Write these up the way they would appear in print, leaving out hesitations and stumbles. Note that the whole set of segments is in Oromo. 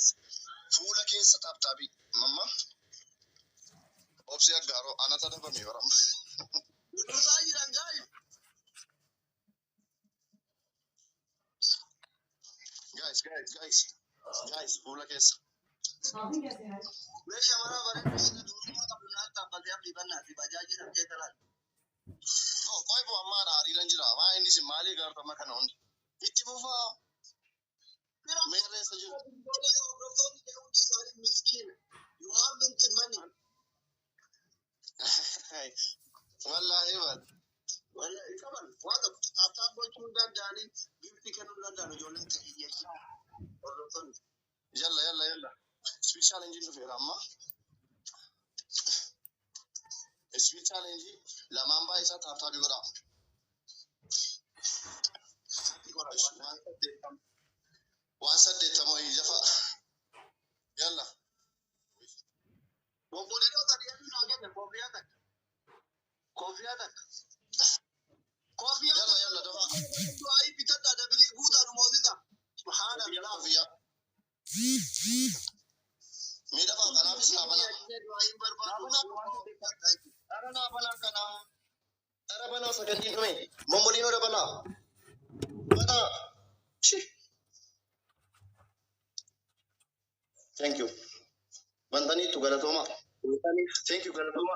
Keessa. Fuula keessa tap tapii. Mamma. Obsi aggaaroo anata dabame baram. Dursaa jiran gaayi. Guys, guys, guys. Guys, fuula keessa. Mee shamaraa bareedu sina durbummaa qabdu naan taabbatee abdii bannaati bajaajii dhabdee talaan. No, qoy boo ammaan aariiran jira. Maa inni isin maalii gaartama kana hundi? Itti fufaa. Meerra eessa jiru? Hordoftoonni kee hundi isaanii miskiina. You haven't money. Wallaahi bal. Wallahi qaban waa tokko tap tap gochuu hin danda'anii giftii kennuu hin danda'an ijoolleen ta'e hiyyeessi. Hordoftoonni. Yalla yalla yalla. Speed challenge dhufeera amma. Speed challenge lamaan baay'isaa tap tapii godhaa. Waan saddeettamoo jafa. Yalla. Obboleetoo sadii adii naa kenne koofiyaa takka. Koofiyaa takka. Koofiyaa Yalla yalla dafa. Du'aayii bitadhaa dabilii guutaa nu moosisa. Subhaanallah. Koofiyaa. Miidhagaa kanaafis naa banaa. Du'aayiin barbaadu. Ara naa banaa kanaa. Ara banaa sagantiin dhume. Bomboliinoo dabalaa. Banaa. Shi. Thank you. Bantaniitu galatooma. Thank you galatooma.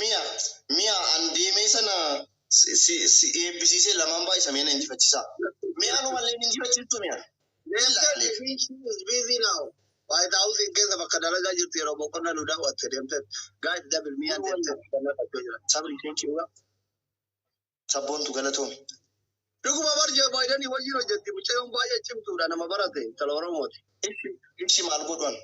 Mi'a mi'a an deemee sana si si si eebbisiisee lamaan baay'isa mi'a na injifachiisa. Mi'a numallee ni injifachiistu mi'a. Deemtee she is busy now. White House keessa bakka dalagaa jirtu yeroo boqonnaa nu daawwatte deemtee. Guys double mi'a deemtee. Sabri thank you. Sabboontu galatoomi. Dhuguma bar Joe Biden wajjin hojjetti mucayyoon baay'ee cimtuudha nama barate intala Oromooti. Ishi ishi maal godhan?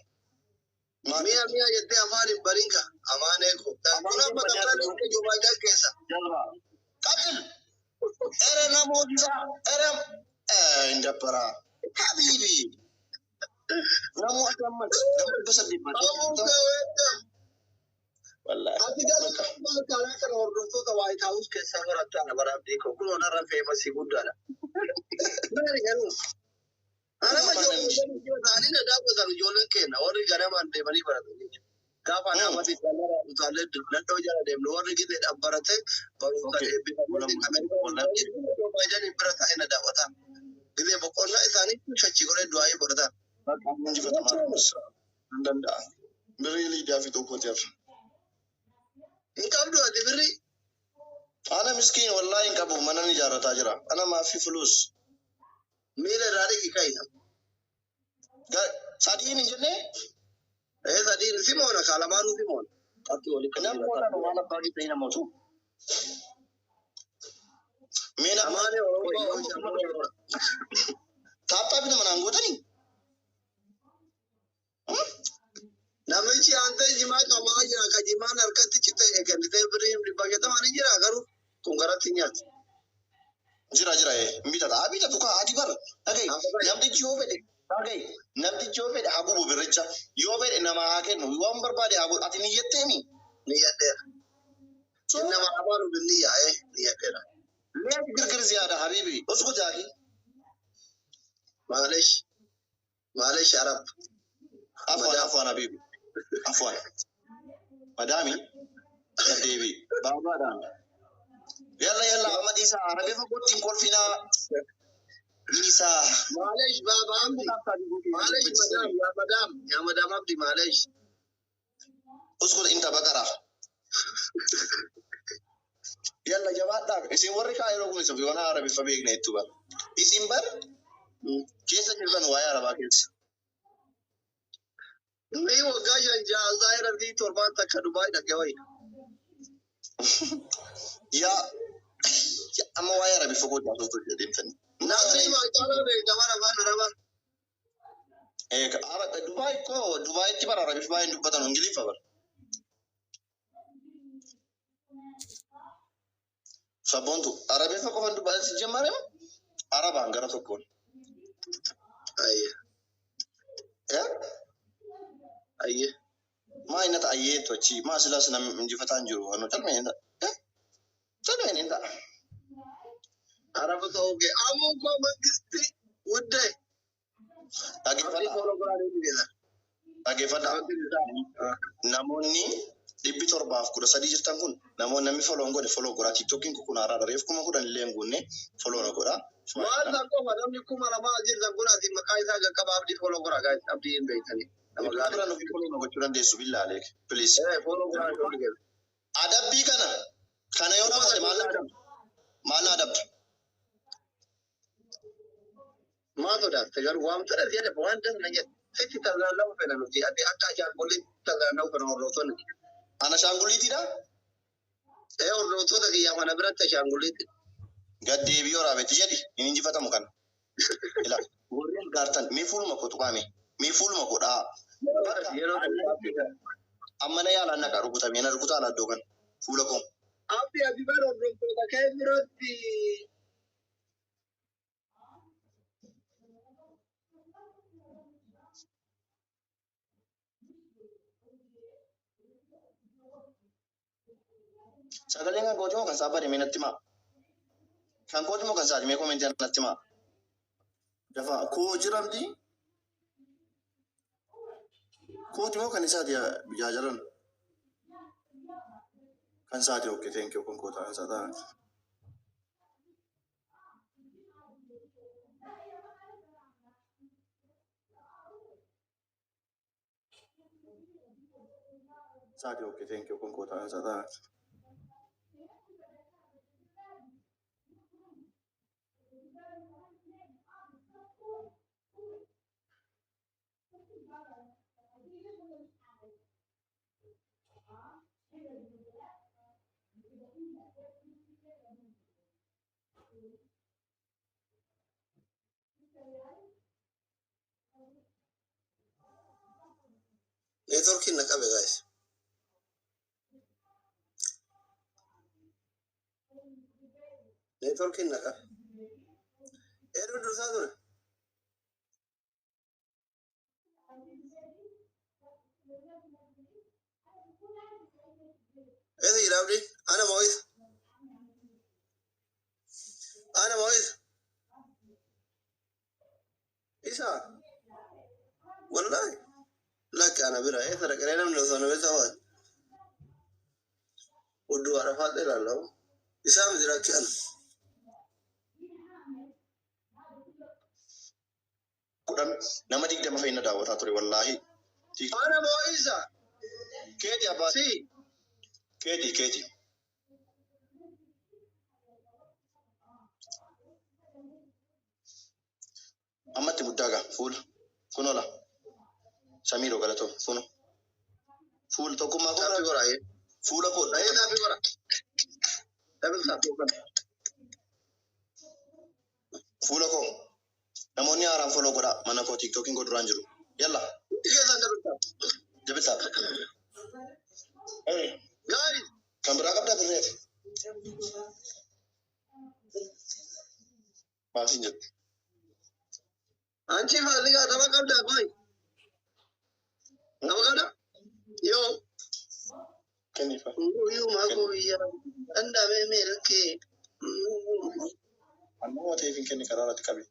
Maal Mi'a mi'a jettee afaan hin barinka amaan eeko. Kun amma dabalataan Joe Biden keessa. Jalba. Qaxil. Ere namoota ere hin dabbaraa. Habiibi. Namoota ammas nama 800 Amuun baatee. kee weeddam. Wallaahi. Ati garuu karaa kana hordoftoota White House keessaa horattaan bara abdii koo kun onarra feemasii guddaadha. Maali garuu? Anama ijoolleen isaanii na daawwatan ijoolleen keenya warri ganamaan deemanii baratan jechuudha. Gaafa naamati utaalee nadhoo jala deemnu warri gizeedhaan barate barumsa eebbifamanii Ameerikaa bira taa'ee na daawwatan. Gizee boqonnaa isaanii shachi godhee du'aayii godhatan. Bakka injifatamaa hin danda'a. Birrii liidaa fi tokko jira. Hin qabdu ati birrii. Ana miskiin wallaahi hin qabu mana ni ijaarrataa jira. Ana maafi fulus. Miila irraa dhiqi ka'i. Sadiin hin jennee Ee sadiin simoona kaa lamaanuu simoona. Qabxii walitti namoota waan abbaa ta'e namootu. Mee nama Amaanee Oromoo. Tap tapii nama naan gootanii? Namichi aantee jimaa qamaa jira ka jimaan harkatti cite kennitee birrii 550 ni jira garuu kun garatti hin nyaatu. Jira jira hin bitata. Haa bitatu kaa ati bar. Dhagahi namtichi yoo fedhe dhagahi namtichi yoo fedhe haa gubu birricha yoo fedhe nama haa kennu waan barbaade haa godhu ati ni jetteemi. Ni yadheera. So Nama abaanu binni yaa'ee ni yadheera. lees girgir ziyaada habiibi uskuti akhi. Maalish maalish arab. Afwan Madam. afwan habiibi afwan. Madaami deebi baabaadhaan. Yalla yalla amma dhiisaa arabii fagootti hin kolfinaa dhiisaa. Maalish baaba Abdi. Maalish madam yaa madam yaa madam Abdi maalish. Uskut inta baqara. Yalla jabaadhaa isin warri kaayiroo kun isa yoona arabiffa beekna jettu bar. Isin bar keessa jirtan waa'ee arabaa keessa. Ni waggaa 5 6 zaayira fi torbaan takka Dubaay dhaqee wayi. Yaa amma waa'ee arabiffa koo jaasoftu deemtanii. Nasrii Maacaalaa beekta bara afaan arabaa. Dubaay koo Dubaayitti bara arabiffa baay'een dubbatan Ingiliffa bara. Sabboontu arabiffa qofan dubbatan si jemmare arabaan gara tokkoon. Ayyee Eh? Ayyee. Maa inni ta'a ayyeetu achi maa silaas nam injifataan jiru anu calmeen hin ta'a. Eh? Calmeen hin ta'a. Araba ta'uu kee amuun koo mangisti wuddee. Dhagee Abdii Dhaggeeffadhaa. follow godhaa deemuu keessa. Dhaggeeffadhaa. Namoonni 713 jirtan kun namoonni namni follow hin godhe follow godhaa. TikTokiin kun haaraadha. Reef 10,000 illee hin guunne follow na godhaa. Maal san qofa namni 2000 jirtan kun ati maqaa isaa qaqqaba abdii follow godhaa guys abdii hin beektanii. Nama Iddoo gaarii. biraan ofii follow na gochuu dandeessu billaalee. Please. Follow godhaa deemuu keessa. Adabbii kana yoo raawwate maal na adabda? Maal na adabda? Maa sodaatte garuu waan fedhe jedhe waan dasna jedhe. Sitti tajaajiluu fedha nuti ati akka ashaangulliitti tajaajiluu fedha hordoftoonni. Ana ashaangulliitiidha? Hordoftoota kiyyaa mana biratti ashaangulliitti. Gad deebii waraabetti jedhi hin injifatamu kana. Ila warri argaartan mee fuuluma koo tuqaame mee fuuluma koo dha'a. Bakka Yeroo amma na yaalaan naqa rukutamee na rukutaa laaddoo kana fuula koo. Abdi ati bara hordoftoota kee biratti Sagaleen kan kooti moo kan isaa bade mee natti himaa? Kan kooti moo kan isaati mee koomentii natti himaa? Dafa koo jiramti kooti moo kan isaati yaa jaran? Kan isaati okay thank you kan koota kan isaa ta'an. Isaati okay thank you kan koota kan isaa ta'an. Neetworkiin na qabe guys. Neetworkiin na qabe. Eeruu dursaa ture. Eessa jira abdiin? Ana moo isa? Ana moo isa? Isa. Wallaahi. Lakki ana bira eessa dhaqee namni osoo na bira ta'an. Hudduu arafaadha ilaalamu. Isaa miti lakki ana. 10 nama 20 fayyina daawwataa ture wallaahi. Ana moo isa? Keeti abbaa Si. keeti keeti. Ammatti guddaa gaa fuula kunola samiiroo galatoo kuno fuula tokkummaa koo Taappii godhaa. fuula koo Dhahee taappii godhaa. Double tap. Fuula koo namoonni haaraan follow godhaa mana koo TikTokiin koo duraan jiru. Yalla Hundi keessan double tap. Double tap. Gaarii. Kan biraa qabdaa birreeti. Maal siin jettu? Anchi faalligaa tapha qabdaa qoy. Tapha qabdaa? Yoo. Kenniifa. Guyyuma guyyaa dhandhame milkii. Annoo ta'eef hin kenni karaa irratti qabi.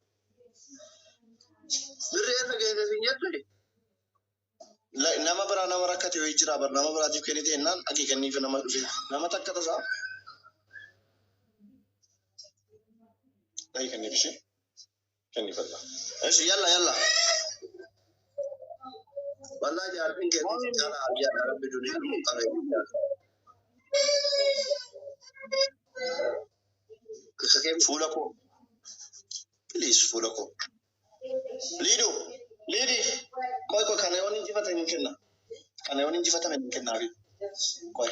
Birri eessa geesse siin jettu? Nama biraa nama rakkate wayii jira bar nama biraatiif kennite jennaan dhaqii kenniif nama dhufe nama takka tasaa dhaqii kenniif ishee kenniifadha. Ishi yalla yalla. Wallaahi jaartiin keessi caalaa arjaadha rabbi duniyaa kun qabee. Kisa kee Fuula koo please fuula koo. Liidu liidi qoy qoy kana yoon injifate hin kenna kana yoon injifatame hin kennaafi qoy.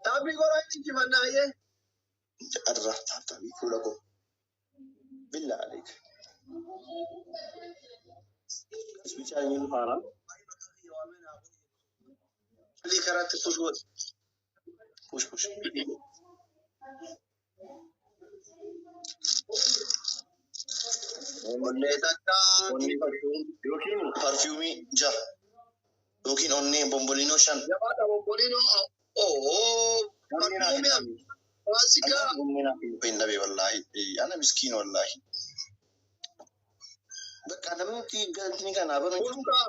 Taappii godhaa inni injifannaa ayyee. Adra tap taabii fuula koo. Billaa aleek. Isbichaa inni haaraa. Lii karaatti push godhi. Push push. Onnee takka. Yookiin parfiyuumii 6 yookiin onnee bomboliinoo 5. Jabaadha bomboliinoo. Oo. Parfiyuumii faasikaa. Hin dhabe wallaahi. Ana miskiin wallaahi. Bakka namni galtini kanaa banu. Ulkaa.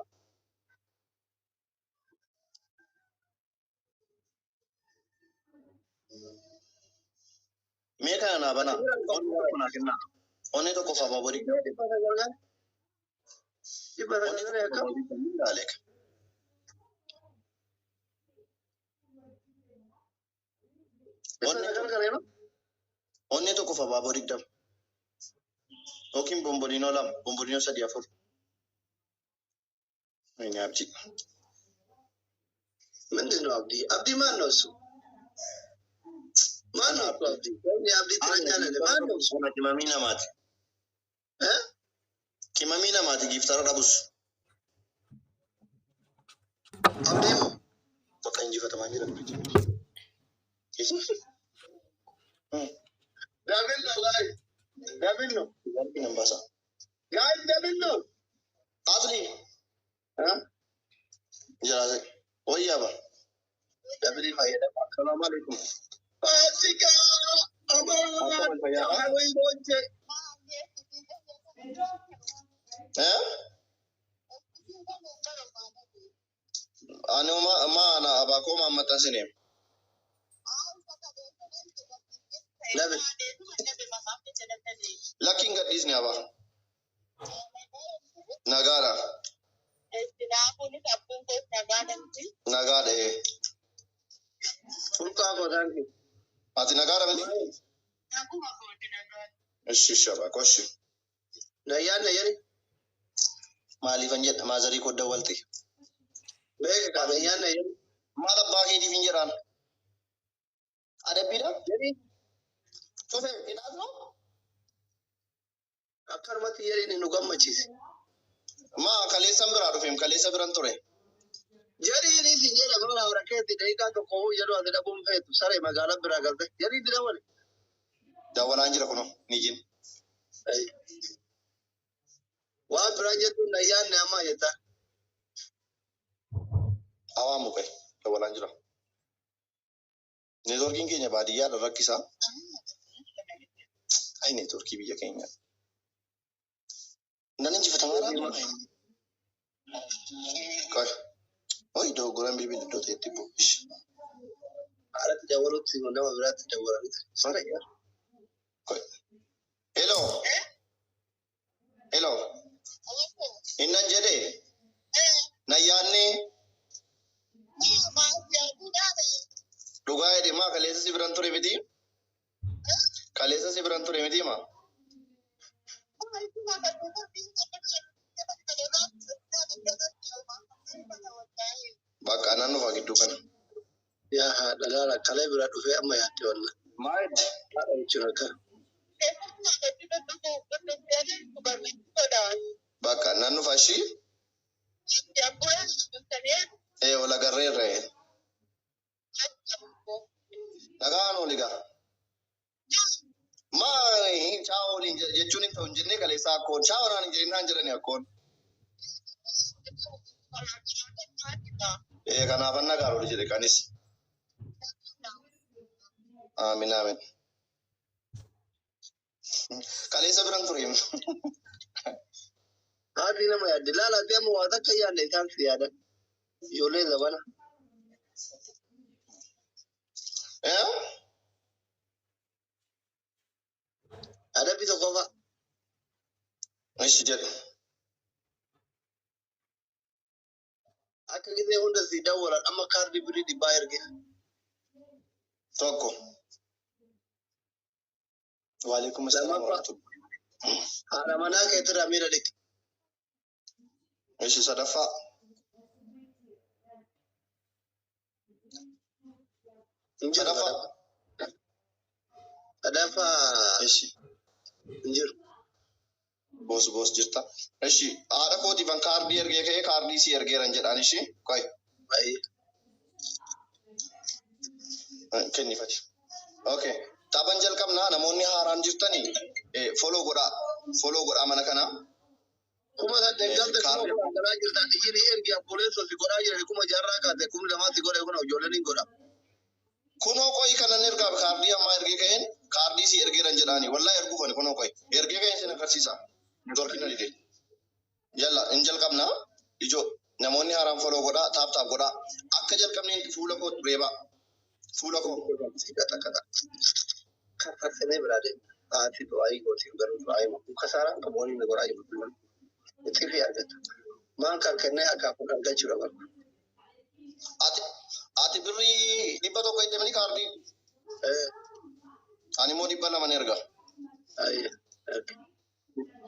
Mee kana naa banaa. Onnee tokko naa kennaa. Onnee tokko fa'aa borii. 900. Dhibba Onnee sagal tokko akkam? fa'aa borii. 900 gareema? Onnee tokko fa'aa borii 20. Yookiin bomboliinoo lama, bomboliinoo sadii afur. Inni abdii. ምንድን ነው አብዲ? አብዲ ማን ነው እሱ? ማን ነው እሱ አብዲ? ወይኔ አብዲ ትለኛለህ። ማን ነው እሱ? Qimamii namaati. እ? Qimamii namaati giiftara dhabus. አብዲ Bakka injifatamaa jira. Double ነው guys፣ double ነው Nan baasa. Guys፣ double ነው። Asli. እ? Jiraase. Wayyaaba. Double fayyadama። Salaamu alaikum. ፋሲካ አማን ወይ ቦቼ። Eh? Ani ma ana abaakoo maammaxxansine. Double. Lakki hin gadhiisne abaa. Nagaadha. Nagaadha ee. ፉልቃ ኮ thank you. Ati nagaadha miti? Ishi ishi abaakoo ishi. Nayyaan nayyani. Maaliifan jedha maazarii koo dawwalte. Beeka kaa nayyaan nayyani. Maal abbaa keetiif hin jedhaan? Adabbiidha? Jedhi. Cufe hidhaas moo? Akkanumatti jedhiin nu gammachiise. Maa kaleessan biraa dhufeem kaleessa biran ture. Jedhiin isin jedha mana hawra keetti daqiiqaa tokko hoo jedhu ati dhabuun feetu saree magaalaa biraa galte. Jedhiin dida wali. Dawwalaan jira kunoo niijiin. Waan biraa jettuun nayyaanne ammaa jetta. Hawaa muqe dawwalaan jira. Neetwoorkiin keenya baadiyyaadha rakkisaa. Ay neetwoorkii biyya keenya. Nan injifatamaa laata? Qoy. Oy dogoggoraan bilbilli iddoo ta'etti bu'u. Haadhatti dawwalutti nama biraatti dawwalanii saree yaa. Qoy. Hello. Hello. Innan jedhee nayyaannee dhugaa jedhe maa kaleessa si biran ture miti? Kaleessa si biran ture miti maa? Bakka nan dhufa gidduu kana. Yaa haadha laala kalee bira dhufee amma yaadde walla. Maal? Haadha jechuun akka. Bakka nan dhufa ishii? Ee wal agarreerra. Nagaan oli gaa. Maa chaa waliin jechuun hin ta'u hin jennee kaleessa akkoon chaa waraan hin jedhin naan jedhani akkoon. Ee kanaafan nagaan oli jedhe kanis. Aamin aamin. Kaleessa biran ture. Haati nama yaadde laala ati amma waa takka yaadne isaan si yaadan. Ijoollee zabana. Ee? Adabbi tokko fa'a. Ishi jedhu. Akka gisee hunda si dawwalan amma kaardii birrii 100 erge. Tokko. Waalaikum assalam Lammaffaa. warahmatullahi. Haadha manaa keetirraa miira dhiqe. Ishi sadaffaa. Hin jiru Sadaffaa. Sadaffaa. Ishi. Hin jiru. Boos boos jirta. Ishi haadha kootiifan kaardii ergee ka'ee kaardii si ergeeran jedhaan ishi. Qoy. Baay'ee. Kennifati. Okay. Taphan jalqabnaa namoonni haaraan jirtanii follow godhaa. Follow godhaa mana kanaa. 8,000 galte kuma kudhan galaa jirtan dhiyyini ergi obboleessa si godhaa jiran kuma jaarraa kaate kumni lamaa si godhe kun ijoolleen hin godha. Kunoo qoyi kanan ergaa kaardii ammaa ergee ka'een kaardii si ergeeran jedhaani. Wallaahi erguufani kunoo qoyi. Ergee ka'een sin agarsiisa. Neetwoorkiin na dide. Hin jalqabna. Ijoo namoonni haaraan follow godhaa, tap tap godhaa. Akka jalqabneen fuula koo reebaa. Fuula koo. Kaffaltanii biraa deemna. Haati du'aayii gootiif garuu du'aayii makuu kasaaraan qabu waliin godhaa jiru. Itti argatu. Maal kan kennee akaakuu argachuudha barba. Ati birrii 100 itti kaardii. Ani immoo 200 ni erga.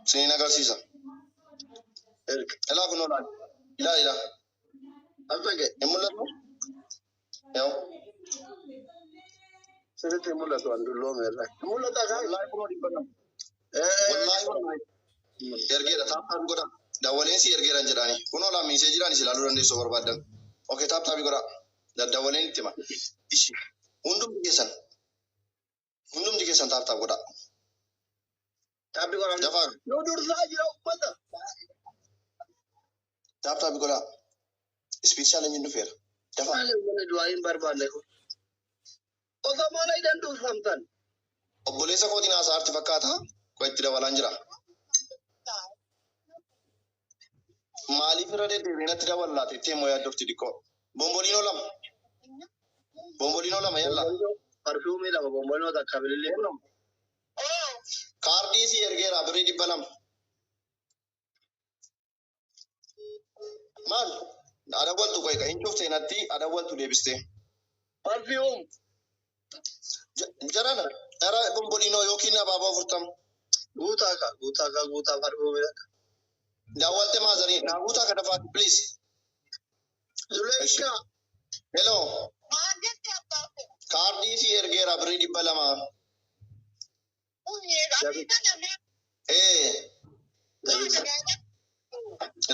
Siniin agarsiisa. Erga. Ilaa kun olaani. Ilaa ilaa. Alfa ga'e. Hin mul'atu? Yoo. Sirriitti hin mul'atu waan dulloome irraa. Hin mul'ata kaa? Wallaahi kunoo 200. Wallaahi wallaahi. Ergeera tap tap godha. Dawwaleen si ergeeran jedhaani. Kunoo laa miisee jiraan is ilaaluu dandeessuu barbaadan. Okay, tap tap godha. Daddawwaleen itti hima. Ishi. Hundumti keessan. Hundumti keessan tap tap godha. Taapii godhaa. Dafaa. Nu dursaa jira uffata. Tap tap godha. Speed challenge dhufeera. Dafaa. Maali uummanni du'aa hin barbaanne kun? Osoo mana hidhan dursamtan. Obboleessa kootiin haasaa arti fakkaata. Koo itti dabalaan jira. Maaliif irra deddeebiin natti daballaa teettee immoo yaaddofti xiqqoo. Bomboliinoo lama. Bomboliinoo lama yalla. Parfuumii lama bomboloo takka bilillee. Kaardii si ergeera birrii 200. Maal? Adawwaltu qoy hin cuftee natti adawwaltu deebistee. Parfuum. Jarana gara bomboliinoo yookiin abaaboo 40. Guutaa kaa guutaa kaa guutaa parfuumii takka. Daawwalte maazarii naa guutaa ka dafaati please. Zuleeshaa. Hello. Kaardii si ergeera birrii 200. Ee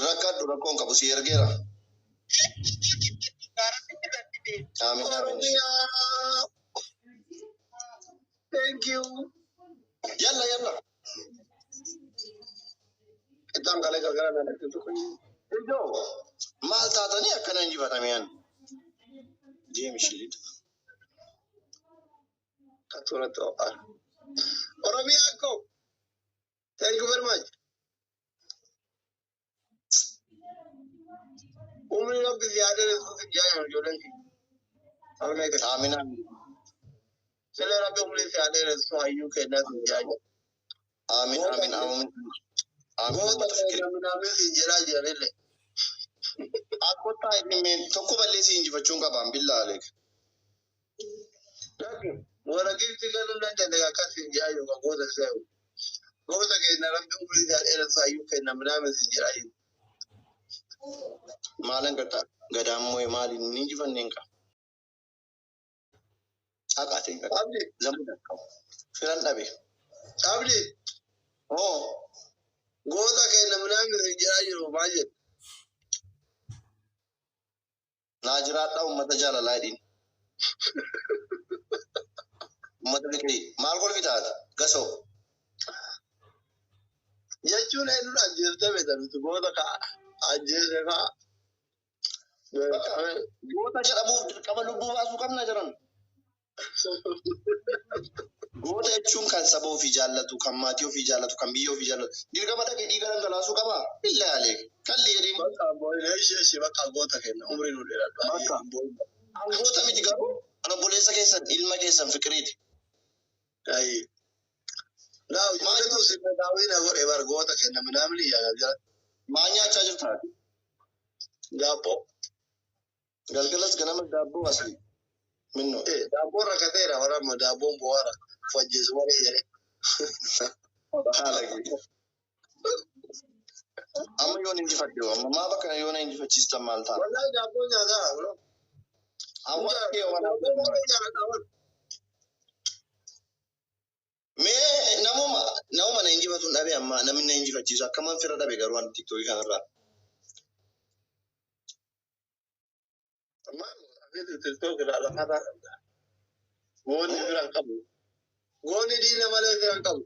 rakkadhu rakkoon qabu si ergeera. Amiin amiin. Oromiyaa. Thank you. Yalla yalla. Qixxaan kalee gargara na dhaqxe tokko. Ijoo maal taatanii akkana injifatameen? Deemi shiliidha. Katuratti ho'aara. Oromiyaa koo. Thank you very much. Umri rabbi ziyaadee yesuus jaayan ijoolleen kiyya. Amina eegale. Amiin amiin. Sila rabbi umri ziyaadee yesuus hayyuu kennaa si jaayan. Amiin amiin amiin. Amiin Goota uummata fikiri. keenya minaamin siin jedhaa jiranillee. Akkottaa inni tokko balleessi injifachuun qabaan billaa aleek. Lakki warra gifti galuu dandeenye akkas siin jaayu kan goota se'u. Goota keenya rabbi umri ziyaadee yesuus hayyuu kenna minaamin siin jedhaa jiru. Maalan gata gadaan moo'e maali inni injifanneen qaba. Haqaatiin qaba. Abdi Zaman firan dhabe. Abdi Oo goota keenya minaamin siin jedhaa jiru maal jedhu? Naa jiraadhaa uummata jaalalaa jedhiin. Uummata fikirii maal kolfi taate gasoo. Jechuun eenyuun ajjeeftee beekta nuti goota ka'a ajjeese ka'a. Goota jedhamuuf dirqama lubbuu baasuu qabna jiran. Goota jechuun kan saba ofii jaallatu, kan maatii ofii jaallatu, kan biyya ofii jaallatu. Dirqama dhaqee dhiiga dhangalaasuu qaba. Billaa alee. Kalli jedhiin. Bakka boo'in ishee ishee bakka goota kenna umrii nu dheeradhu. Bakka. An goota miti garuu an obboleessa keessan ilma keessan fikiriiti. Ayi. Naa ijoollee tu si daawwii na godhe bar goota kenna minaamni yaala jira. Maal nyaachaa jirta? Daabboo. Galgalas ganama daabboo asii. Minno. Eh daabboo rakkateera warra daabboon bo'aara fajjeesu malee jedhe. Haala kee. Amma yoon injifadhe hoo? Amma maa bakka yoona injifachiistan maal ta'a? Wallahi daabboo nyaataa. Awwaala kee waan Daabboo malee nyaata waan. Mee namuma na injifatu dhabe amma namni na injifachiisu akkaman fira dhabe garuu ani tiktookii kanarraa. Maal tiktook irraa lafarraa qabda. Goonni bira hin qabu. Goonni diina malee bira hin qabu.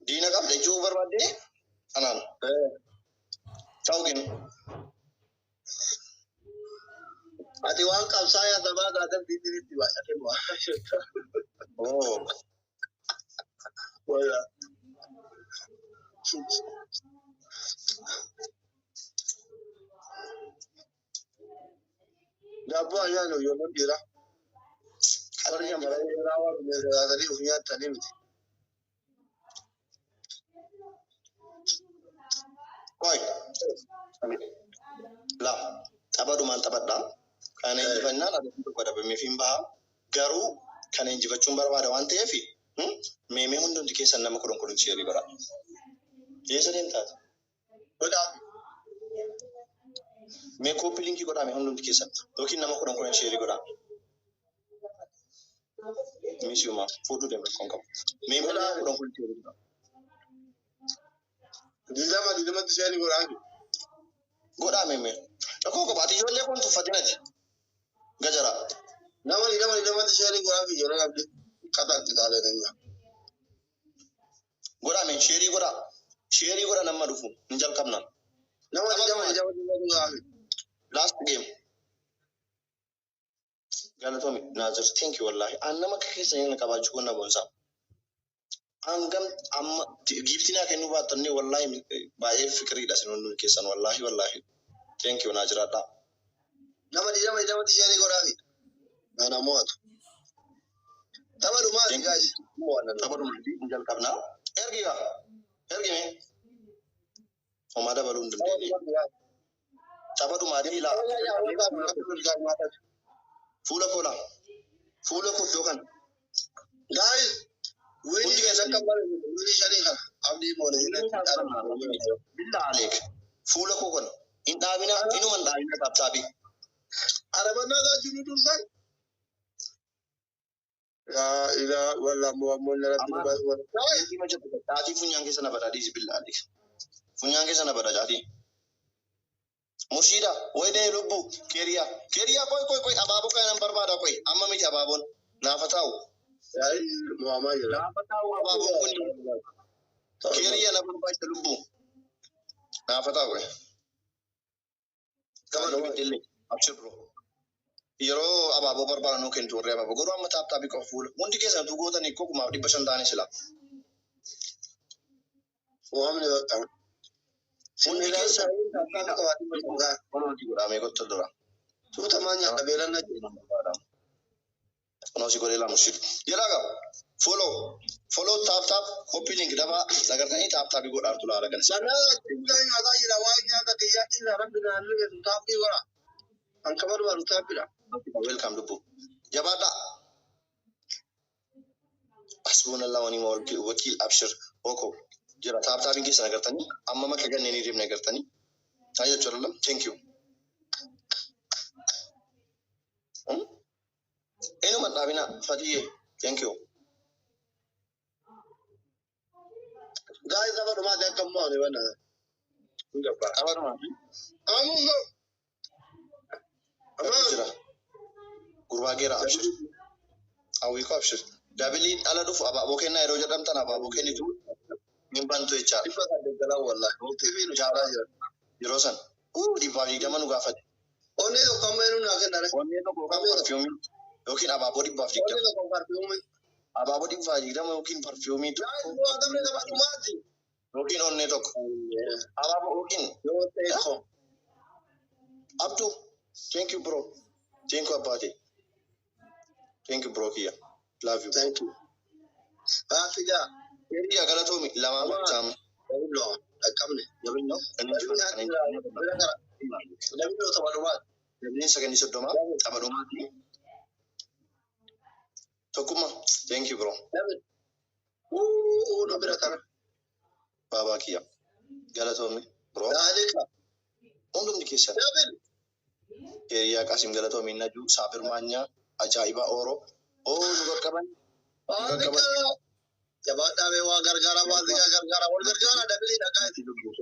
Diina qabda jechuu barbaaddee anaan ta'u kennu. Ati waan qabsaa yaadamaa taateef diinni itti baay'ate bu'aa. Oo. Wala. Daabboo haa nyaannu ijoolleen dhiiraa. Warri shamarran dhiiraa waan bineensa taatanii of nyaattanii miti. Qoy. La taphaadhumaan taphadhaa. Kana injifannaan adabbii tokko adabameef hin baha. Garuu kana injifachuun barbaada waan ta'eef meemee hundumti keessan nama 10 10 share godhaa. Eessa deemtaati? Godhaa. Mee copy link godhaa mee hundumti keessan yookiin nama 10 10 share godhaa. Misiyuma fuudhuu deema rakkoon qabu. Mee nama 10 10 share godhaa. 20 20tti share godhaa. Godhaa mee. Rakkoo qaba ati ijoollee kun tuffatin ati. Gajara. Nama 20 20tti share godhaa fi ijoolleen abdii qaxaatti taalee keenya. Godhaa mee share godhaa. Share godhaa nama dhufu hin jalqabna. Nama 20 20tti share godhaa fi. Last game. Galatoomi Naazir, thank you wallahi. An nama akka keessan inni qabaachuu kun na boonsa. Hangam amma giiftii naa kennuu baattannee wallahi baay'ee fikiriidha isin hundi keessan wallahi wallahi. Thank you naa jiraadhaa. Nama 20 20tti share godhaa fi. Nana mo'atu. Tapha dhumaati guys. Mo'anna. Tapha dhumaati hin jalqabna. Ergi gaa. Ergi mee. Homaa dabaluu hin dandeenye. Tapha dhumaati ilaa. Fuula koo laa. Fuula koo iddoo kana. Guys, win keessa akka bareedu win shanii kana abdii moone. Billaa aleek. Fuula koo kana. Hin dhaabinaa. Inuma hin dhaabinaa tap tap. Arabannaa gaa jiru dursan. Yaa ilaa wallaa mo'ammoon irratti nu baasu. Guys, Caatii funyaan keessa na badaa dhiisi billaa aleek. Funyaan keessa na badaa caatii. Murshiida, wayidee lubbu, keeriyaa. Keeriyaa qoy qoy qoy abaaboo kana nan barbaada qoy. Amma miti abaaboon. Naafa taa'u. Yaa'ii mo'amaa jira. Naafa taa'u abaaboon kun. Keeriyaa na barbaachisa lubbu. Naafa taa'u qoy. Gama dubbitti abshir bro. Yeroo abaaboo barbaada nuu kennitu warri abaaboo. Garuu amma tap tap qofa fuula. Hundi keessan utuu gootanii 2500 ta'anii sila. Mo'amni bakka. Hundi keessan. Kunooti godhamee kottu dura. Tuutamaa nyaata beelan na jira. Kunoo si godhee lama shit. Jedhaa qaba. Follow. Follow tap tap copy link dafaa agartanii tap tap godhaartu laala kan. Sanaa addunyaa nyaataa jira waan nyaata kiyyaa dhiisaa rabbi naan liqeessu taappii godha. Kan ka barbaadu taappiidha. Welcome lubbu. Jabaadhaa. Hasbunallah wa ni'mal wakiil abshir oko jira tap tapiin keessan agartanii amma makka ganneen deemne agartanii. Haa jechuudha. Thank you. Inuma dhaabina Fatiyee. Thank you. Guys, tapha dhumaati akka mo'amne banna. Hin gabbara. Tapha dhumaati. Amuun Rabbi jira. Gurbaa geera abshir. Hawwiikoo abshir. Dabiliin ala dhufu abaaboo kennaa yeroo jedhamtan abaaboo kennitu hin bantu jechaadha. 800 galan wallahi. Murtii fi nu caalaa jira. Yeroo san 120 nu gaafate. Onnee tokko amma eenyu naa kenna? Onnee tokko yookaan perfume yookiin abaaboo 120. Onnee tokko perfume. Abaaboo 120 yookiin perfume Guys, tokko mo'atamne tapha dhumaati. Yookiin onnee tokko. Abaaboo yookiin Yoo ta'e ko. Abdu, thank you bro. Thank you abbaate. Thank you bro kiyya. Love you. Thank you. Faafigaa. Hiriyaa galatoomi lamaan saama. Dabilloo dhaqqabne. Dabilloo. Dabilloo tapha dhumaati. Dabiliin 30 tapha dhumaati. Tokkummaa. Thank you bro. Dabil. Uuu nu bira tara. Baabaa kiyya. Galatoomi bro. Daalika. Hundumti keessan. Dabil. Hiriyaa Qaasim galatoomi Najuu Saabir Maanyaa ajaa'ibaa Ooroo. Oo nu qaqqaban. Faafigaa. Jabaadhaa mee waa gargaara faafigaa gargaara. Wal gargaara dabiliidha guys.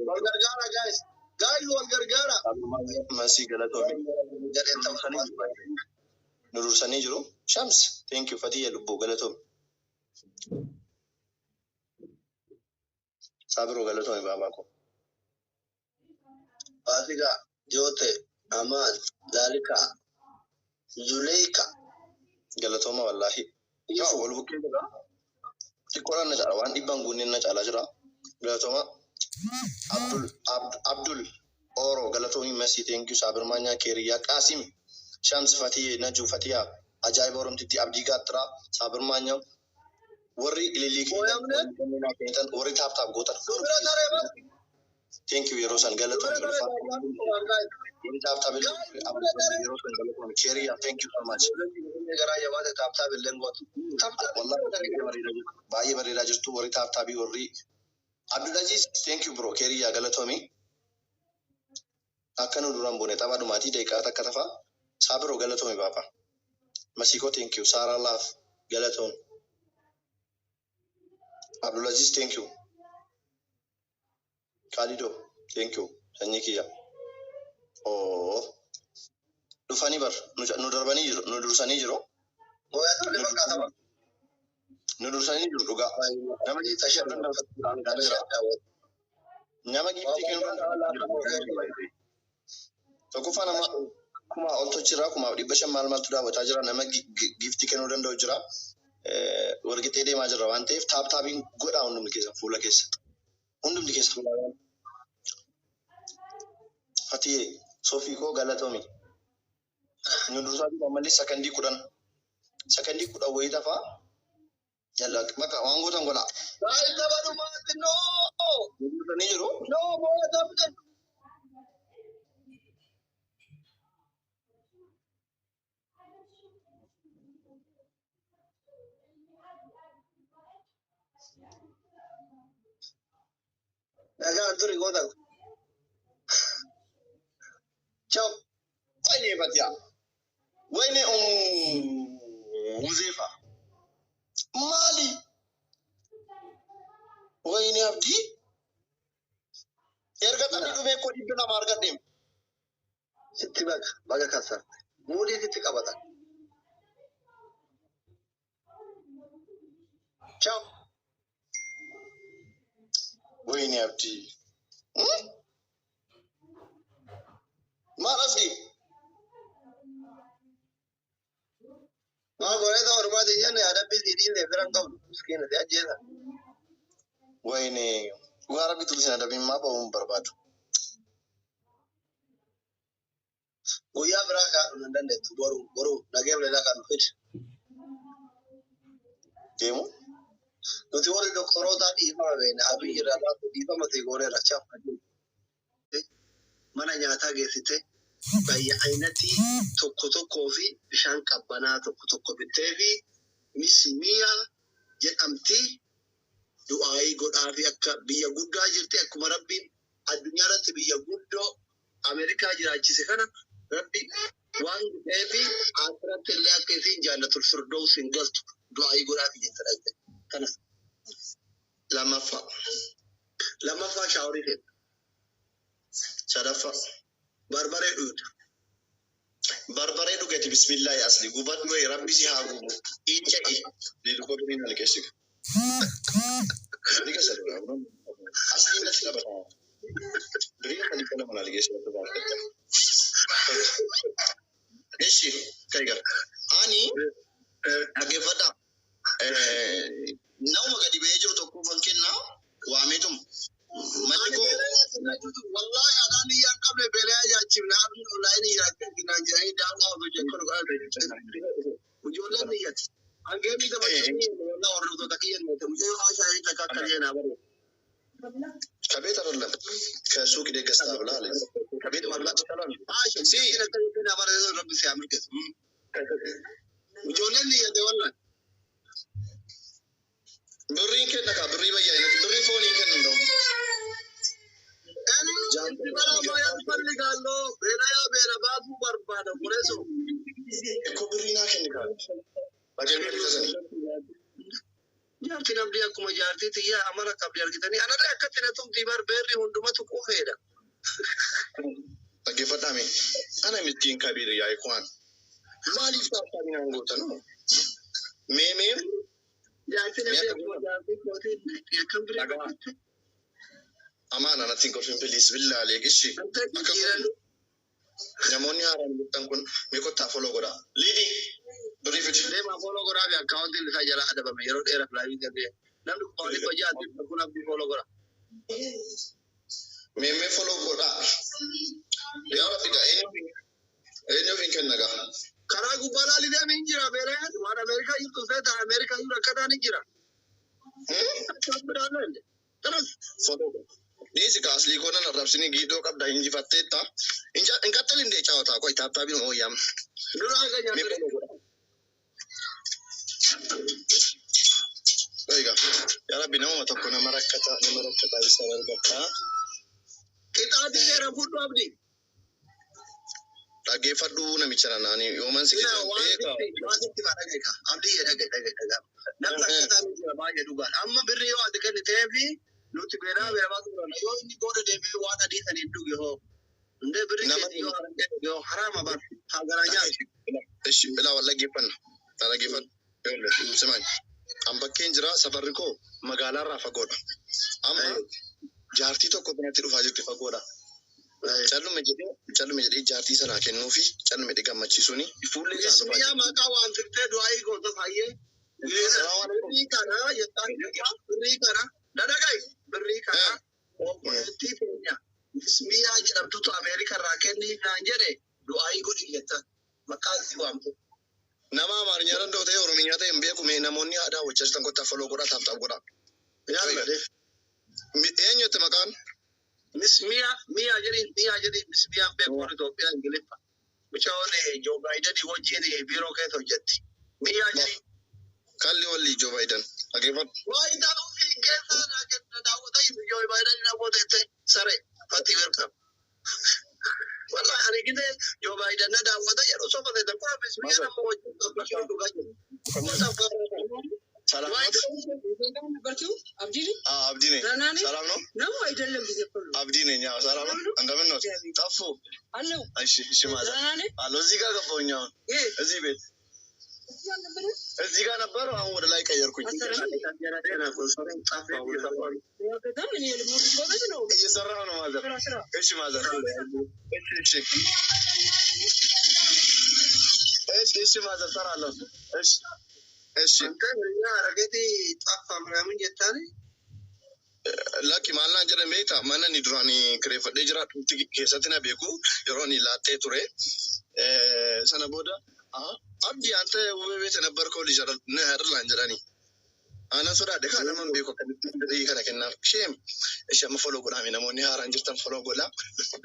Wal gargaara guys. Guys wal gargaara. Masii galatoomi. Jedheen tapha dhumaati. Nu dursanii jiru. Shams, thank you Fatiyya lubbuu galatoomi. Saabiroo galatoomi baabaa koo. Faafigaa. Joote. Amaan. Daalika. Zuleika. Galatooma wallaahi. Yaa wal bukkee jira. Xiqqoodhaan na caala waan dhibbaan guunneen na caalaa jira. Galatooma. Abdul Abdul Ooroo galatoomi Masii thank you Saabir Maanyaa Keeriyyaa Qaasim. Shams Fatiyee, Najuu Fatiyaa, Ajaa'iba Oromtitti, Abdii Gaattiraa, Saabir Maanyaw, warri ilillii kennitan, warri tap tap gootan. Dubira taree bar. Thank you yeroo san galatoon Dubira taree ulfaadha. Warri tap tap yeroo san galatoon. Keeriyaa, thank you so much. Garaa jabaate tap tap illee gootu. Tap tap. Wallahi baay'ee bareedaa jirtu. Baay'ee bareedaa jirtu warri tap tapii warri Abdulaziz, thank you bro. Keeriyaa galatoomi. Akka nu duraan buune tapha dhumaatii daqiiqaa takka tafa. Saabiroo galatoomi baapa. Masiikoo, thank you. Saaraa Laaf galatoomi. Abdulaziz, thank you. Khalidoo, thank you. Sanyii kiyya. Oo. Dhufanii bar nu darbanii jiru, nu dursanii jiru. Mooyyatamne fakkaata bar. Nu dursanii jiru dhugaa. Nama giiftii kennuu danda'u jira. Nama giiftii kennuu danda'u. Tokkoffaa nama 1000 oltu jira, 1500 maal maaltu daawwataa jira, nama giiftii kennuu danda'u jira. Walqixxee deemaa jirra waan ta'eef tap tapiin godhaa hundumti keessa fuula keessa. Hundumti keessa. Fatiyee, Soofii koo galatoomi. Nu dursaa jiru ammallee sakandii 10. Sakandii 10 wayii tafaa. Yalla bakka waan gootan godhaa. Baay'ee tapha dhumaati noo. Nu dursanii jiru. Noo mooyyatamne. Nagaa turi goota. Ciao. Wayne Fatiyaa. Wayne Huzeefa. Maali? Wayne Abdii. Erga taphni dhumee koo 200 argadheem. Sitti baga baga kasarte. Muudii sitti qabatan. Ciao. Wayne Abdii. Maal asli? Maal godhee ta'u ormaati hin jenne adabbii sii dhiisee bira hin qabdu. Miskiina si ajjeesa. Wayne dhugaa rabbi tulsi adabbiin maa ba'uu hin barbaadu. Guyyaa biraa kaadhu hin dandeettu boru boru nageef leelaa kan fidi. Deemu? Nuti warri doktorootaa dhiifama beekna. Abiy irraa laatu dhiifama ta'e gooneera. Ciao. Mana nyaataa geessite bayya ayinatii tokko tokkoo fi bishaan qabbanaa tokko tokko bittee fi mismiyaa jedhamti du'aayii godhaa fi akka biyya guddaa jirti akkuma rabbiin addunyaa irratti biyya guddoo Ameerikaa jiraachise kana rabbi waan godhee fi asirratti illee akka isiin jaallatul firdoos hin galtu du'aayii godhaa fi jettadha. Kana Lammaffaa. Lammaffaa showerii feeta. Sadaffaa. Barbaree dhuyuta. Barbaree dhugati bismillaahi asli gubadhu rabbi si haa gubu. Inca'i. Liilkoo duriin halkeessiga. Liga sadii. Asli natti taphata. Duriin kan itti nama halkeessi bakka baafata. Ishi kai gara. Ani dhaggeeffadha. Nama gadi ba'ee jiru tokkoffan kennaa waameetum. Manni koo Wallahi adaan biyya hin qabne beelaa nyaachifna abdiin onlaayinii jiraachuu jedhanii daawwaa osoo jechuun ijoolleen niyyati. Hangeemni taphachuu walaa hordoftoota kiyya niyyate mucayyoo haashaa takka akka jeenaa bare. ከቤት አይደለም ከሱቅ ሄደህ ገዝተህ ብላ አለኝ። ከቤት መብላት ይቻላል። Haasha Si akka jeenaa bare rabbi si haa mirgeessu. Ijoolleen niyyate wallaan. Birriin kenna kaa birrii bayyaa birrii fooniin kenna እንደውም Inni bara ያስፈልጋለሁ beela beela baasuu barbaada kureeso. እኮ birrii naa kenni kaa bakkee bitatan. Jaartiin abdii akkuma jaartii xiyyaa amala qabdi argitanii anallee akkatti na tumtii bar beerri hundumatu quufeedha. Dhaggeeffadhaa mee ana mittiin kabiir yaa ikwaan maaliif tap tapiin aan gootan mee mee Jaartiin abdii akkuma jaartii kootii akkam biree qabdi. Amaana natti hin kolfin please billaa aleek ishi Ante akka jijjiiran namoonni haaraan jettan kun mee kottaa follow godhaa liidi birrii fidi. Deemaa follow godhaa fi accountiin isaa jala adabame yeroo dheeraaf liveii gaggeesse. Namni 1600 kun abdii follow godha. Mee mee follow godhaa yaa rabbi gaa eenyuuf hin kenna gaa. Gubbaa laalii deemee hin jira beelaan waan Ameerikaa jirtu feeta Ameerikaa jiru akkataan hin jira. Dhiisi kaaslii koo nan arrabsini giidoo qabda injifatteetta. Hin qaxxalin dee caawataa qoy taaptaabiin ooyyam. Duraa ganya. Mee follow godha. Egaa yaa Rabbi, namuma tokko nama rakkataa isa argatta. Qixaatii seera fudhu, Abdi. Dhaggeeffadhu namicha nanaani yooman si Ina waan sitti maa dhagaye Abdi dhagaye dhagaye dhagaye. Namni rakkataan ni jira baay'ee dhugaadha. Amma birrii yoo ati kenniteefi nuti beelaa beelamaa turan, yoo inni booda deemee waan adii saniin dhuge hoo. Indee birrii keetii yoo argee dhuge hoo, haraama bar haa garaa nyaatu. Ishi bilaa wal dhaggeeffanna. Dhaggeeffadhu. Simaan. An bakkeen jira, safarri koo magaalaarraa fagoodha. Amma jaartii tokko biratti dhufaa jirti, fagoodha. Callume jedhee jaartii sanaa kennuufi callume jedhee gammachiisuuni fuullee isaa dhufaa Ismiyaa jirti. Maqaa waan firtee du'aayii goota faayyee. Birrii kana jettaan, birrii kana dhadhagai, birrii kana obboleettii keenya Ismiyaa jedhamtutu Ameerika irraa kennii naan jedhe, du'aayii godhi jettaan maqaa isii waamte. Nama Amaariyaa danda'u ta'e Oromiyaa ta'e hin beeku, mee namoonni aadaa hojjechaa jirtan kottaa follow godhaa, tap tap godhaa. Yaalladhe. Eenyutti maqaan? Mismiyaa miyaa jedhi, miyaa jedhi, Mismiyaan beekuun Itoophiyaa Ingiliffa. Mucaan Joo Baayidanii wajjin biiroo keessa hojjetti. Miyaa jedhi. Kalli walli Joo Baayiden. Dhaggeeffadhu. Waayit Haawusii keessa daawwata Joo Baayidanii daawwata jettee saree fatti welcome. Wallahi ani gite Joo Baayiden na daawwata jedhu sofa ta'e kun Mismiyaa nama wajjin dhaabbachuu dhugaa jiru. ሰላም Waayit ነው? ነበርኪው አብዲ? አዎ፣ አብዲ ነኝ። ደህና ነኝ። ሰላም ነው? ነው አይደለም ብዬ እኮ ነው። አብዲ ነኝ። አዎ፣ ሰላም ነው። እንደምን ነው? ጠፉ። አለው። እሺ፣ እሺ፣ ማዘር። ደህና ነኝ። አሎ፣ እዚህ ጋር ገባሁኝ አሁን። ይህ እዚህ ቤት እዚህ አልነበረም? እዚህ ጋር ነበር። አሁን ወደ ላይ ቀየርኩኝ። በጣም እኔ ልሞት ጎበዝ ነው። እየሰራሁ ነው ማዘር። ስራ ስራ። እሺ ማዘር። እሺ፣ እሺ፣ እሺ፣ እሺ ማዘር፣ እሰራለሁ። እሺ፣ እሺ። አንተ argate ጠፋ ምናምን jettaani. Lakki, maal naan jedhan beektaa? Mana inni duraan kireeffadhee jiraadhu keessatti na beeku, yeroo inni laattee ture. Sana booda "Abdi አንተ ውቤ ቤት የነበርከው ልጅ ነህ አይደል?" naan jedhani. Aannan sodaadhe kaa, nama hin beeku akkamitti birrii kana kennaaf. Sheem ishee amma follow godhaame, namoonni haaraan jirtan follow godhaa.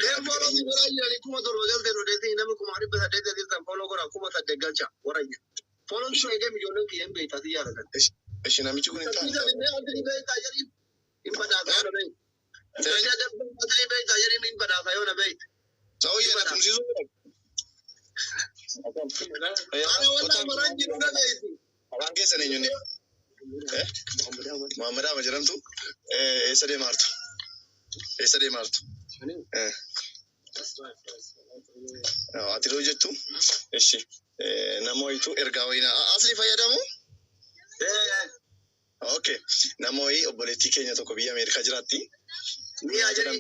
Deem, follow godhaa jirani, 7,000 galte nu deetii, namni 800,000 jirtan follow godhaa, 8,000 galcha waranya. Follow sun eegee ijoolleen kiyya hin beektaa si jaalatan. Ishee namichi kun hin taane. Asli beektaa jedhiin hin badhaasa yoo na beektu. Asli beektaa jedhiin hin badhaasa yoo na beektu. ሰውዬ na tumsiisuu. Ana walaa maraan jiru na beektu. Afaan keessan eenyuun? Muhammad Ahmad jedhamtu. Eessa deemaartu? Eessa deemaartu? Ati loo jettu? Ishi nama wayitu ergaa wayinaa asli fayyadamu? Okay. Nama wayii obboleettii keenya tokko biyya Ameerikaa jiraatti. Mi'a jedhi.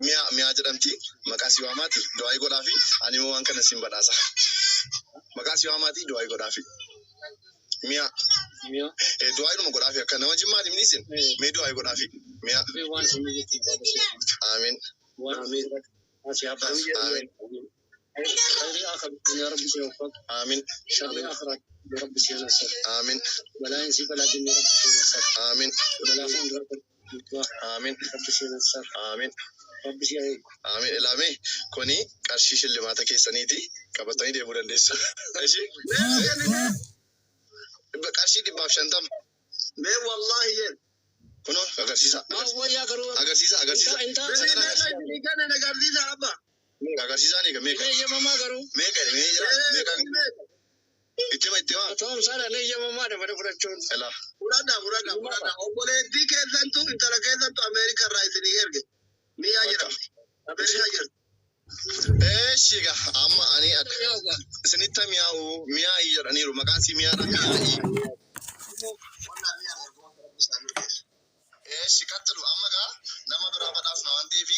Mi'a, Mi'a jedhamti. Maqaa si waamaati. Du'aa godhaafi. Ani immoo waan kana siin badhaasa. Maqaa si waamaati. Du'aa godhaafi. Mi'a. Du'aa dhuma godhaafi, akka nama jimmaati miniisin. Mee du'aa godhaafi. Mi'a. Amiin. Amiin. Amiin. Amiin. Amiin. Amiin. Amiin. Amiin. Ilaamee, kuni qarshii shillimaata keessaniiti. Qabatanii deemuu dandeessu. Ishi qarshii 150. Mee wallaahi jedhu. Kunoo agarsiisa. Agarsiisa, agarsiisa. Birrii kana agarsiisa abba. Meeqa agarsiisaa ni meeqa? Meeqa mee jira meeqa, itti hima, itti hima. Ilaa. Fudhadha, fudhadha, fudhadha. Obboleettii keessantu, intala keessantu Ameerikaa irraa isinii erge. Mi'a jedhamti. Ameerikaa jirti. Eeshi gaa, amma ani isinitti mi'aawu, mi'aayi jedhaniiru, maqaan si mi'aadha, mi'aayi. Eeshi, qaxxilu, amma gaa nama biraa badhaasna waan ta'eefi.